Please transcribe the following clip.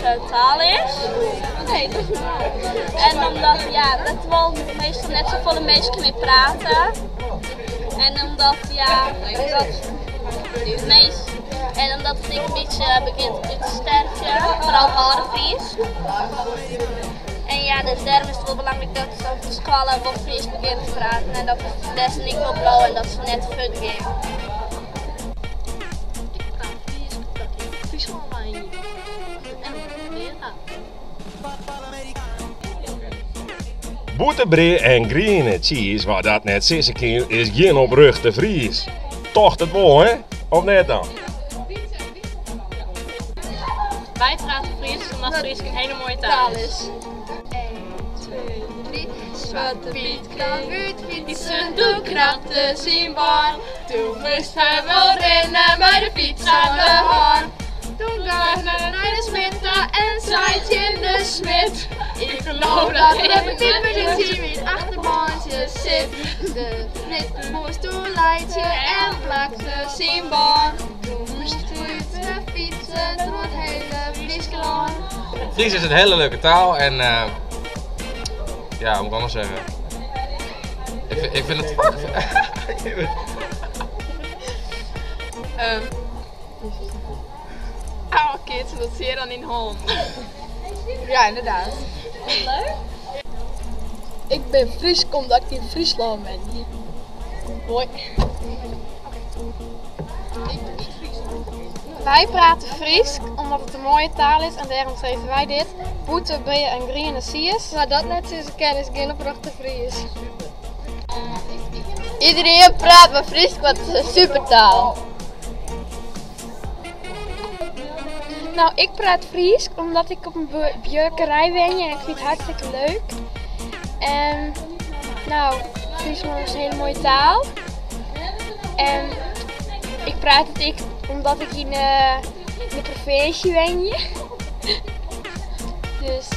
leuke taal is. En omdat, ja, dat wol meastal net safolle minsken mear prate. En omdat, ja, dat meast, en omdat it ek in bytsje begjint út te stervjen, foaral it âlde Frysk. En ja, dus dêrom is it wol belangryk dat se op de skoalle wol Frysk begjinne te praten en dat de lessen ek wol bliuwe en dat se net fuortgean. Ik praat Frysk omdat ik yn Fryslân wenje en omdat ik leard ha. Bûterbrea en griene tsiis, wa dat net sizze kin, is gjin oprjochte Fries. Tocht it wol, hè? Of net dan? Wy prate Frysk omdat Frysk in hiele moaie taal is. 1, 2, 3. Swarte Pyt kaam út fytsen, doe knapte syn bân. Doe moast hy wol rinne mei de fyts oan de hân. Doe gong hy nei de smid ta en sei tsjin de smid, Ik geloof dat er in piper yn myn achterbântsje sit. De smid moast doe laitsje en plakte syn bân. Doe moast Pyt wer fytse troch it hiele Fryske lân. Fries is een hele leuke taal en ja, hoe moet ik anders zeggen? Ik vind het. Um, oh, kids, dat zie je dan in hân. Ja, inderdaad. Leuk? Ik bin Frysk omdat ik yn Fryslân wenje. Moai. Wy prate Frysk omdat it in moaie taal is en dêrom sizze wy dit, Bûter, brea en griene tsiis. Wa dat net sizze kin is gjin oprjochte Fries. Iederien praat mar Frysk want it is in supertaal. No, ik praat Frysk omdat ik op in buorkerij wenje en ik fyn it hartstikke leuk. En no, Frysk is in hiele moaie taal. En ik praat it ek omdat ik yn de provinsje wenje. Dus.